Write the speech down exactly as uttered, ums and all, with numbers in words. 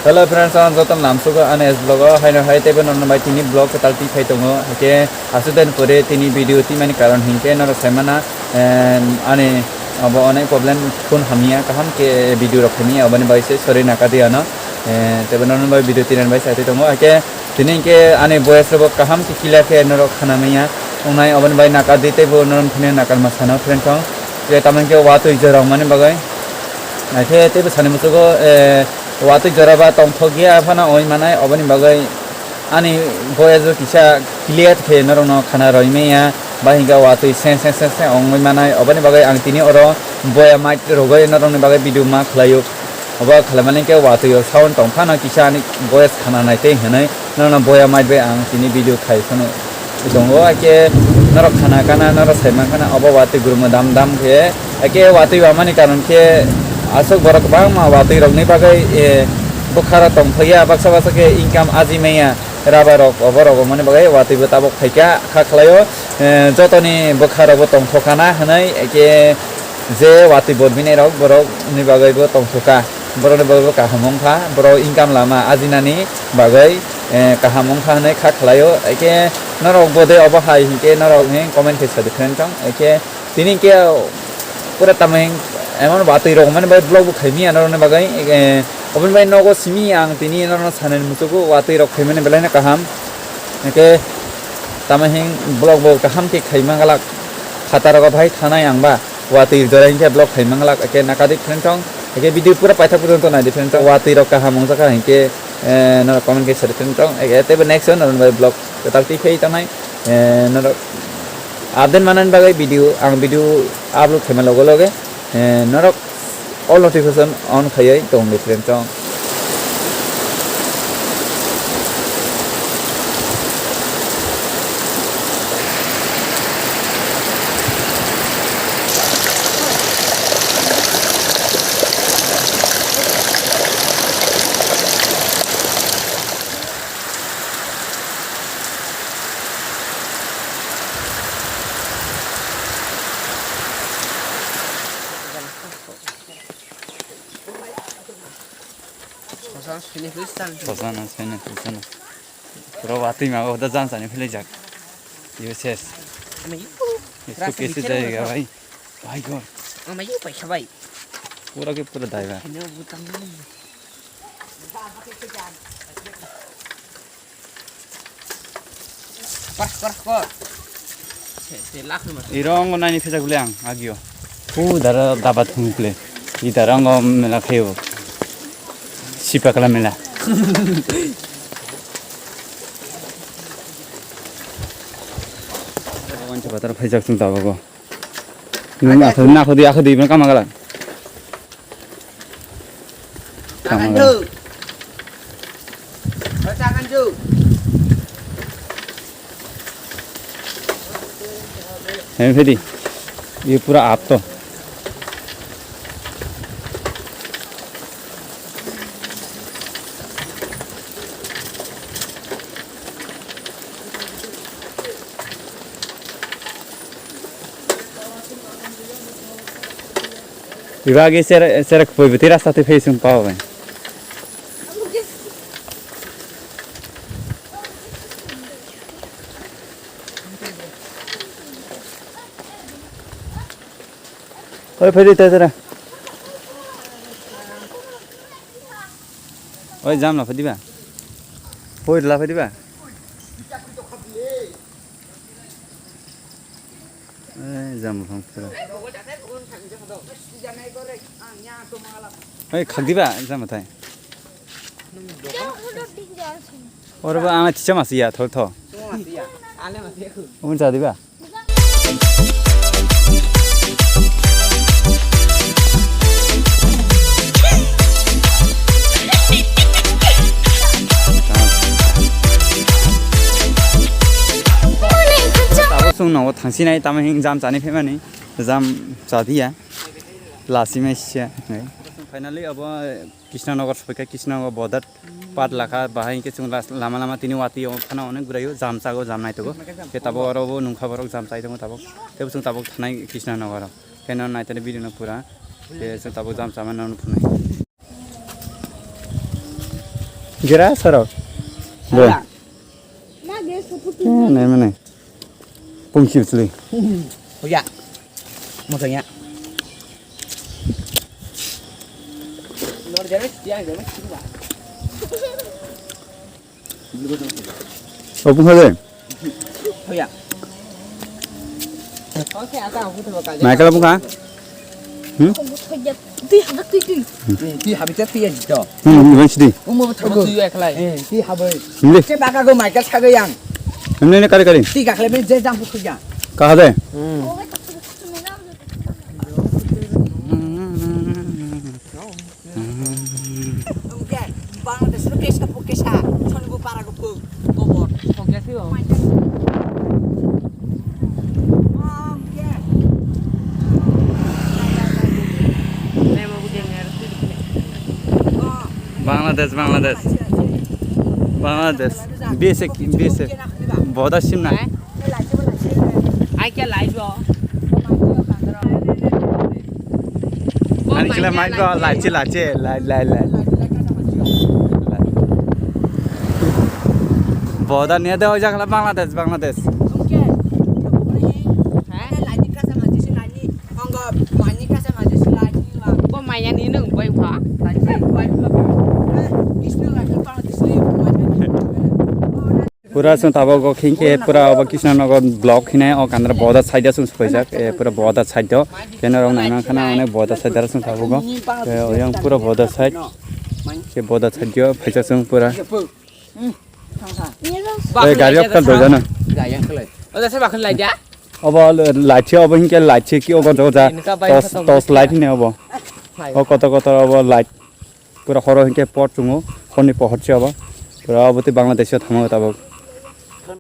Hello friends, ang joto namsugo ani S vlog o, haino hai teibo norno bai tini vlog kwtal twi phai tongo. Hake aswk din pore tini video twi mani karon hinkhe norok sai mana, em, ani abo onek problem phone hamya kaham khe video rok khaimya aboni bai se sorry naka di ano. Eh, teibo norno bai video twi nani bai sai twi tongo. Hake tini hinkhe ani voice rok bo kaham khe clear khe norok khana manya wngnai aboni bai naka di teibo norno phone naka ma sano friend song. Je tamang khe watwi jorok mani bagwi. Hake teibo sani musugo, eh, watwi jora ba tongthok ya phano oi manai, oboni bagwi ani voice o kisa clear khe norokno khana roi manya, ba hinkhe watwi se se se se ongwi manai, oboni bagwi ang tini oro boya mic rogwi norokni bagwi video ma khlaio. Obo khlaimani khe watwi o sound tong phano kisa ani voice khana nai tei hinwi norokno boya mic bai ang tini video khai phano. Tongo, ake norok khana kana, norok sai mankha na, obo watwi gurmo dam dam khe, ake watwi wamani karon khe aswk borok kwbangma watwi rokni bagwi, eh, bwkha rok tongthokya, baksa baksa khe income aji manya, rubber rok, obo rok wngmani bagwi watwi bo tabuk phaikha, kha khlaio, eh, jotoni bwkha rok bo tongthok kana hwnwi, ake je watwi bot bini rok borok ni bagwi bo tongthokha, borok ni bagwi bo kaham wngkha, borok income lama ajinani bagwi, eh, kaham wngkha hwnwi kha khlaio, ake norok bo de obo hai hinkhe norok ni comment khe sa di friend chong, ake tini hinkhe pura tameng emon watwi rok mani bai vlog bo khaimya norok ni bagwi, eh, oboni bai nogo simi ang tini norok no sanani muchugo watwi rok khaimani belai no kaham, ake tameng vlog bo kaham khe khaima galak khata rogo bai thanai ang ba. Watwi jora hinkhe vlog khai manglak, ake naka di friend chong, ake video pura paithak porjonto nai di friend chong. Watwi rok kaham wngjakha hinkhe, eh, norok comment khe sa di friend chong, ake teibo next o norok bai vlog kwtal twi phai tongnai, eh, norok update manani bagwi video, ang video upload khaima logo loge, eh, norok all notification on khaiwi tong di friend chong. Sosano sini please tan. Sosano sini please tan. Pura watwi mago hoda jam sani philai jak. Yo ses. Ami yu. Isko rasa kesi bichar jayega bhai? Bhai god. Ami yu paisa bhai. Pura ke pura dai bhai. Ini butang ini. Kor, kor, kor. Se, se, lak ni mas. Irong nani phejak le ang agio. Pu dara daba thung ple. I dara ngo mela khayo. Sipakla mela. Wancha batar phejak sung daba go. Nung akhadi, akhadi, akhadi, mana kama gala? Kama gala. Hem phedi. Ye pura aap to. Iba agi ser, ser kpui bwtwi rasta twi phai sung pao bai. Oi, phai di, tei, tei. Oi, jam la phai di ba. Hoi, la phai di ba. Eh, jam bwphang pura. Oi, khak di ba, jam bwthai. Oro ba ang chicha masi ya, thol tho. Omo cha di ba? Tabuk chwng nogo thangsinai, tamo hing jam chani phaimani, jam chadiya, lasi mai siya. Finally abo Krishnanagar sopaikha, Krishnanagar border. Pat lakha, bahai hwnkhe chwng ras-, lama lama tini watwi o phano onek guraio, jam chago, jam naithogo. Khe tabuk oro bo nungkha borok jam chai tongo tabuk. Tei bo chwng tabuk thanai Krishnanagar o. Khe no naithani video no pura. Khe chwng tabuk jam chamani no phunai. Gira saro. Bo. Ala. Eh, nai mane. Pung sip sli. Hoya. Mo tanya. Nor jare, ya jare, sini ba. Opung kha de? Hoya. Michael opung kha? Hmm? Twi habak twi twi. Twi habak twi twi ya jito. Hmm, hmm, sidi. Umo thabo twi ya khlai. Eh, twi habak. Hindi. Se baka go Michael sago yang. Hindi ne kari kari. Twi ka khlai be je jang phu ya. Kaha de? Hmm. Hwnkhe Bangladesh rok kesa po kesa, chonbo para rok po kobor. Bangladesh, Bangladesh. Bangladesh. B S F, B S F. Boda simna. Ai khe live o. Ani chila mai go, lai chi, lai chi, lai, lai, lai. Boda niya de ojak la Bangladesh, Bangladesh. Bo maya ni nung bai pha. Pura chwng tabuk o khing khe pura obo Krishnanagar block hinai o kandra boda side o chwng sokhaijak, eh, pura boda side o. Keno rok nai mankha na onek boda side o chwng tabuk o. Eh, oyang pura boda side. Khe boda side o phaijak chwng pura. Eh, gari okta dojana. Obo light se obo hinkhe light se ki ogo joja. Torch, torch light hinai obo. O kotor kotor obo light. Pura horo hinkhe pot chungo, horni pohor se obo. Pura obo tei Bangladesh o thango tabuk.